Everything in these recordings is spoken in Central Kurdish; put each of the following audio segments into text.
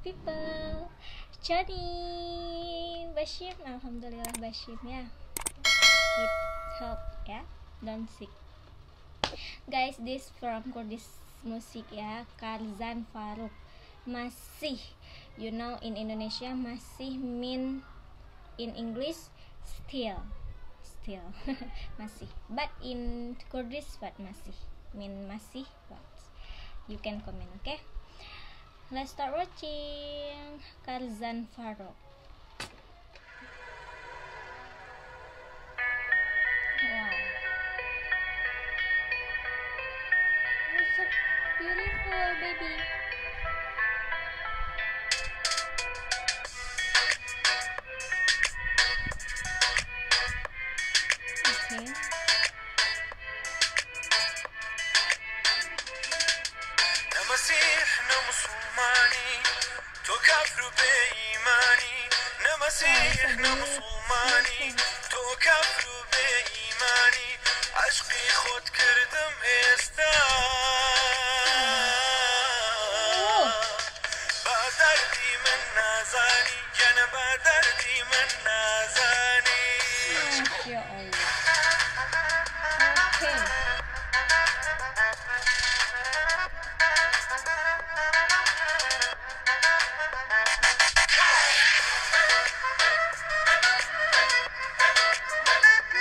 people. Chani Bashim, Alhamdulillah Bashim ya. Keep health ya, don't sick. Guys, this from Kurdish music ya, Karzan Faruk. Masih, you know, in Indonesia masih mean in English still, still masih. But in Kurdish what masih mean masih what? You can comment, okay? Let's start watching Karzan Faruk. Wow, oh, so beautiful, baby. Okay. نە مەسیح نە مسوڵمانی تۆ کافر و بێ ئیمانی نە Wow, مەسیح so نە مسوڵمانی beautiful. تۆ کافر و بێ ئیمانی عەشقی خۆت کردم ئێستا Oh, با دەردی من نازانی گەنە با دەردی من نازانی. Masya Allah. Okay.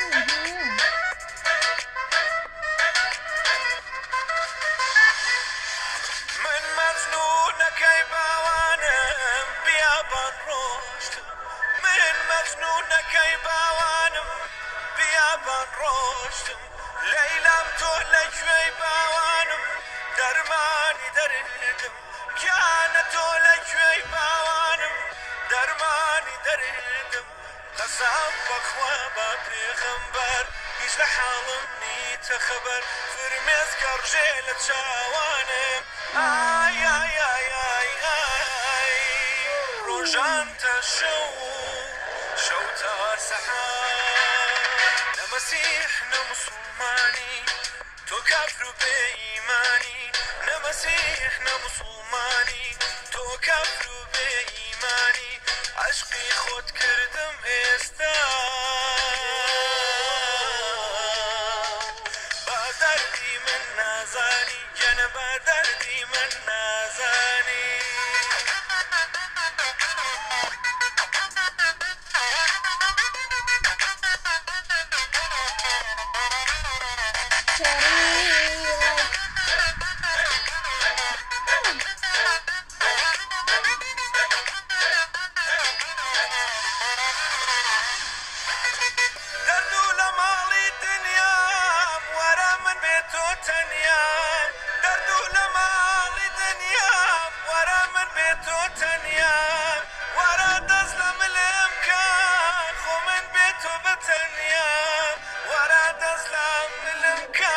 Mhm. من مەجنونەکەی باوانم بیابان ڕۆشتم من مەجنونەکەی باوانم بیابان ڕۆشتم لەیلام تۆ لەکوێی باوانم دەرمانی دەردم گیانە تۆ لەکوێی باوانم دەرمانی دەردم قەسام بەخوا بە پێغەمبەر هیچ لە حاڵم نیتە خەبەر فرمێسکە ڕژێ لە چاوانم ئای ئای ئای ئای ئای ڕۆژان تا شەو شەو تا سەحار نە مەسیح نە مسوڵمانی تۆ کافر و بێ ئیمانی نە مەسیح نە مسوڵمانی تۆ کافر و بێ ئیمانی عەشقی خۆت کردم ئێستا با دەردی من نازانی گەنە با دەردی من نازانی. Very like دەرد و لە ماڵی دنیام وەرە من بێ تۆ تەنیام دەرد و لە ماڵی دنیام وەرە من بێ تۆ تەنیام وەرە دەست لە ملم کە خۆ من بێ تۆ بەتەنیام وەرە دەست لە ملم کە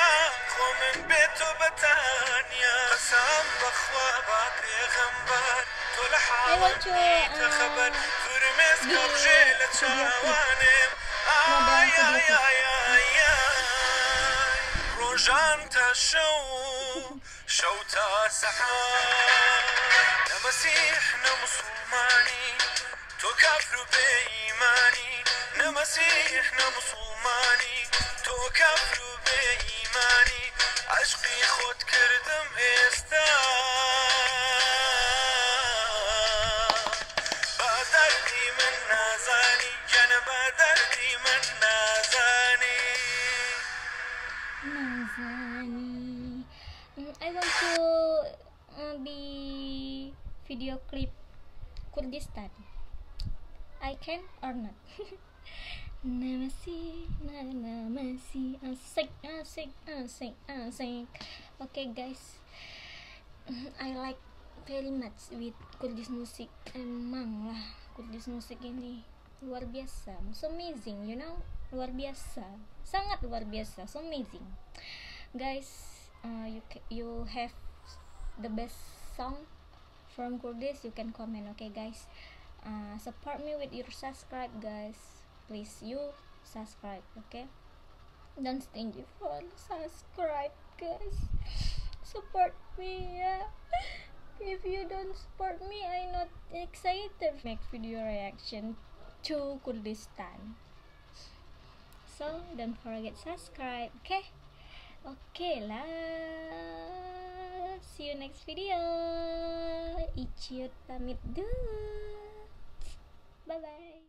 خۆ من بێ تۆ بەتەنیام قەسام بەخوا با پێغەمبەر تۆ لە I حاڵم want to نیتە خەبەر فرمێسکە be ڕژێ لە video clip, چاوانم model ئای video ئای clip. ئای ئای ئای ڕۆژان تا شەو شەو تا سەحار نە مەسیح نە مسوڵمانی تۆ کافر و بێ ئیمانی نە مەسیح نە مسوڵمانی تۆ کافر و بێ ئیمانی عەشقی خۆت کردم ئێستا با دەردی من نازانی گەنە با دەردی من نازانی. Nazani. I want to be video clip Kurdistan. I can or not? Namasi, na namasi, asik, asik, asik, asik. Okay, guys, I like very much with Kurdish music. Emang lah, Kurdish music ini luar biasa, so amazing, you know, luar biasa, sangat luar biasa, so amazing. Guys, you have the best song from Kurdish, you can comment, okay guys? Support me with your subscribe, guys. Please, you subscribe, okay? Don't stingy for subscribe, guys. Support me, yeah. If you don't support me, I not excited make video reaction to Kurdistan. So don't forget subscribe, okay? Okay lah. See you next video. Iciut pamit dulu. Bye bye.